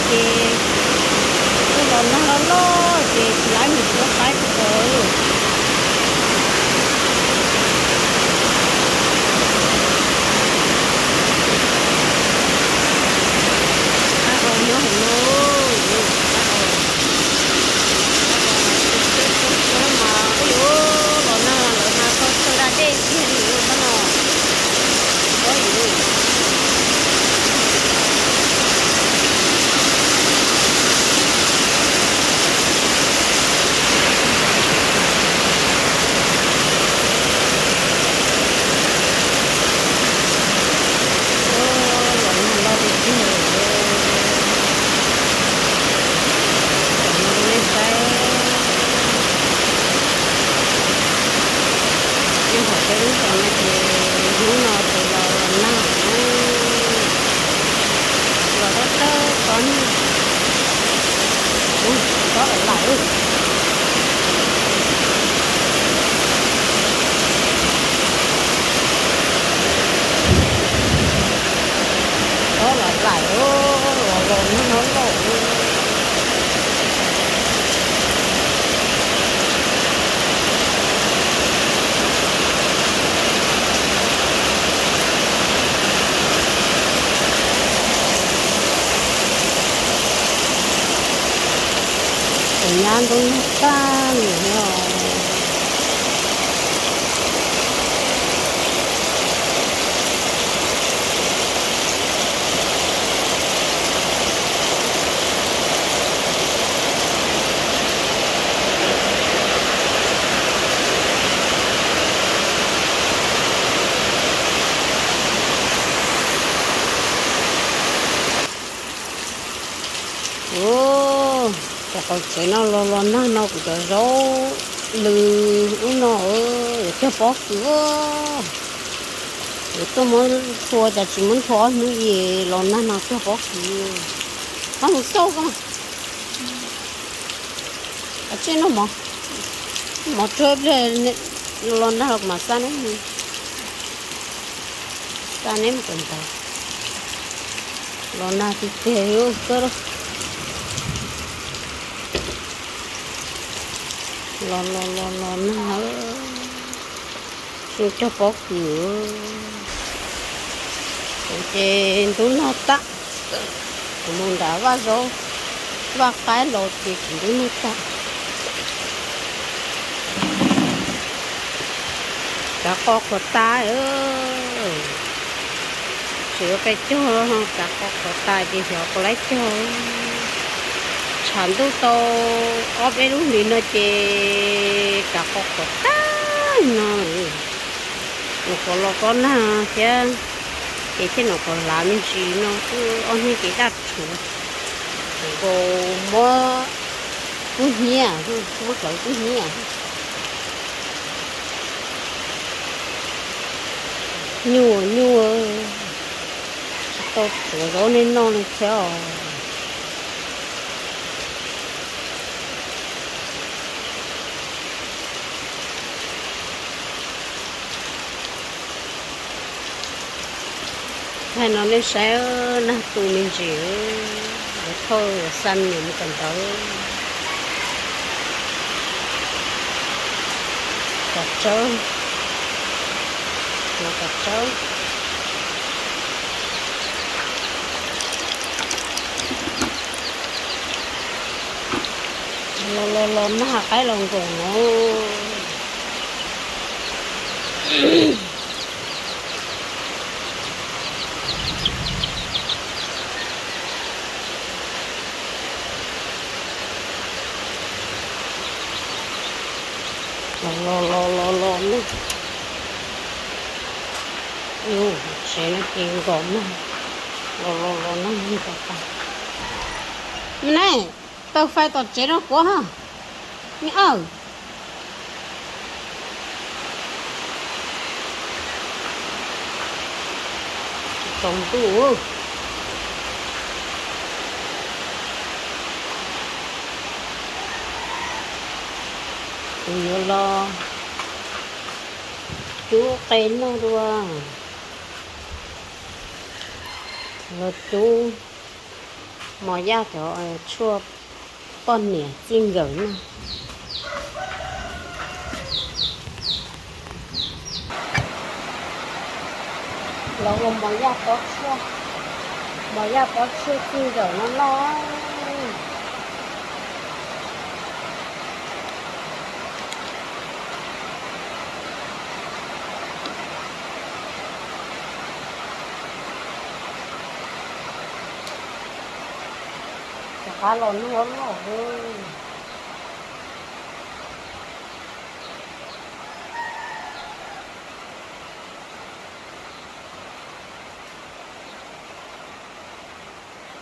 ces kuj los nag loj loj ces tsis laib mus tua qaib tsis tau. Qaib qos nyob hauv no, qaib qos, qaib qos tsis teb tsob tsob mas ub yuav los nag lawm mas txog chaw da dej kiag li tab no. Tsis paub yuav. Los nag loj tiag tiag. Tam no rau nej saib. Nyob hauv peb lub zos no ces hnub no ces los los nag na, los dawb dawb tso na. Ub, tob lawm lawm. Tob lawm lawm, los los nag loj loj. Kuv nyab ntub nag tag li os. Ub, cov qaum tsev no los los nag no kuv cov zaub lws ub no yuav cog pob kws. Yuav tuaj muab nthua cas tsis muab nthua ob hnub es los nag no cog pob kws. Pab mus xauj koj. Tsij noj mov, mov tsuag ib pliag, los nag los kuv mam xa neb, xa neb mus kawm ntawv. Los nag tiag tiag koj. Los los los los nag, tsis cog pob kws. Kuv ces ntub nag tag, kuv mus nram vaj zaub vaj qaib los ces kuv ntub nag tag. Kav qos qhuav tas, tsis ua qe cog, kav qos qhuav tas ces xyov puas laib cog. Tshav ntuj tau ob peb lub hlis no ces kav qos qhuav tag no. Nyuam qhuav los kob nag thiab, ces thiaj nyuam qhuav hlav me ntsis no xwb, ob hnub ces daj rhuav, nkaus muab kub hnyiab, muab hlawv kub hnyiab. Nyuaj nyuaj, tsis tau tsuav zaub nej noj li thiab os. Thaij no nej saib, nag tu me ntsis, yuav thauj yuav xa me nyuam mus kawm ntawv. Kav tsawb, tuav kav tsawb. Los los los nag qaib los nkoos no. Los los los los los nag. Yus tsev no ces nkaus nag, los los los nag nkaus tas. Me ne, taws fais tom tsev no kuv ha. Me aw, tsaus ntuj. Kuv yuav los cub qe noj dua. Los cub Mos Yaj cov tshuaj poj niam txij nkawm no. Los ua Mos Yaj pob tshuaj, Mos Yaj pob tshuaj txij nkawm no noj. Rov qab los nag loj loj.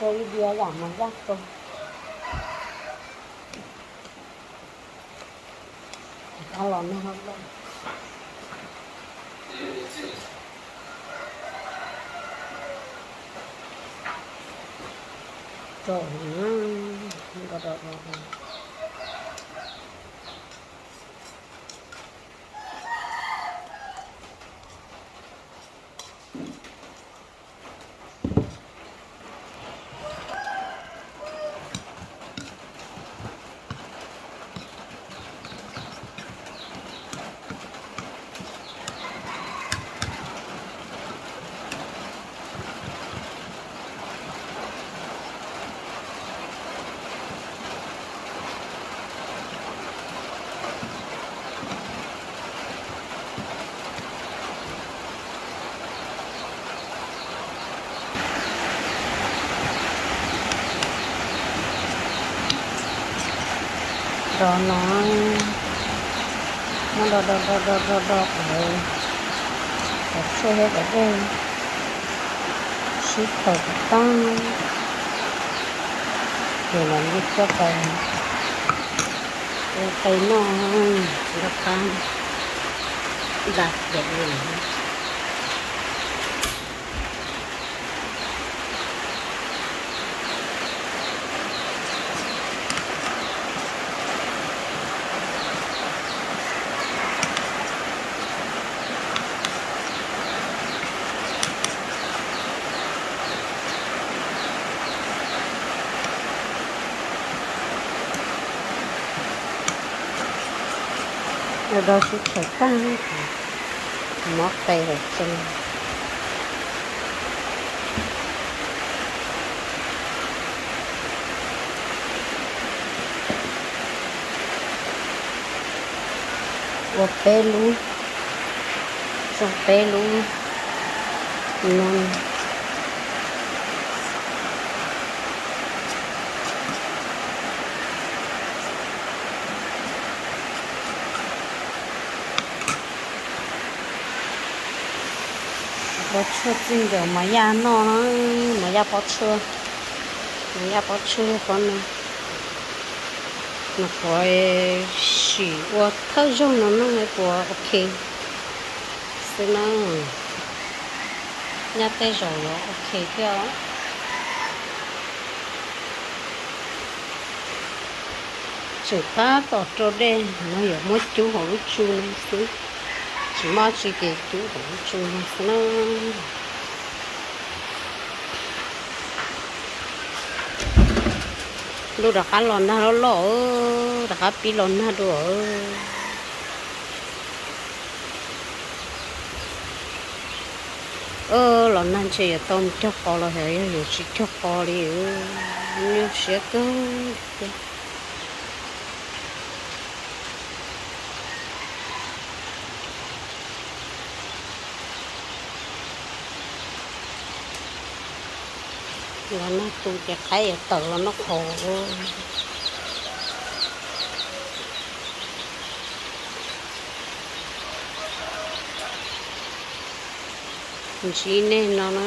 Rau ib diav yam Mos Yaj rau. Rov qab los nag loj loj. Rau, do do do. Do no, muab do do do do do do, cov tshuaj thiab cov dej sib khaws kom tag, ces mam li coj pais ua qe noj rau qab nta pem li lawm. Do do sib khaws tag, muab qe lawm tso. Ua peb lub, tso peb lub no. Pob tshuaj txij nkawm Mos Yaj noj na, Mos Yaj pob tshuaj, Mos Yaj pob tshuaj pob no. Nws puas sim ua thawj zaug no noj puas ok xwb na. Nyaj tej zaum yuav ok thiab. Tseem tab tom rau dej no, yuav muab cub hauv lub tsu no xwb. Tsis muaj tsi ces cub hauv lub tsu no xwb na. Lub rov qab los nag loj loj, rov qab pib los nag dua. Los nag ntshe yuav tau mus cog qos los xyov yog yuav tsis cog qos li, nyuaj siab kawg thiab. Los nag tu ces qaib yuav tawm los noj qos. Ntsib nej no na.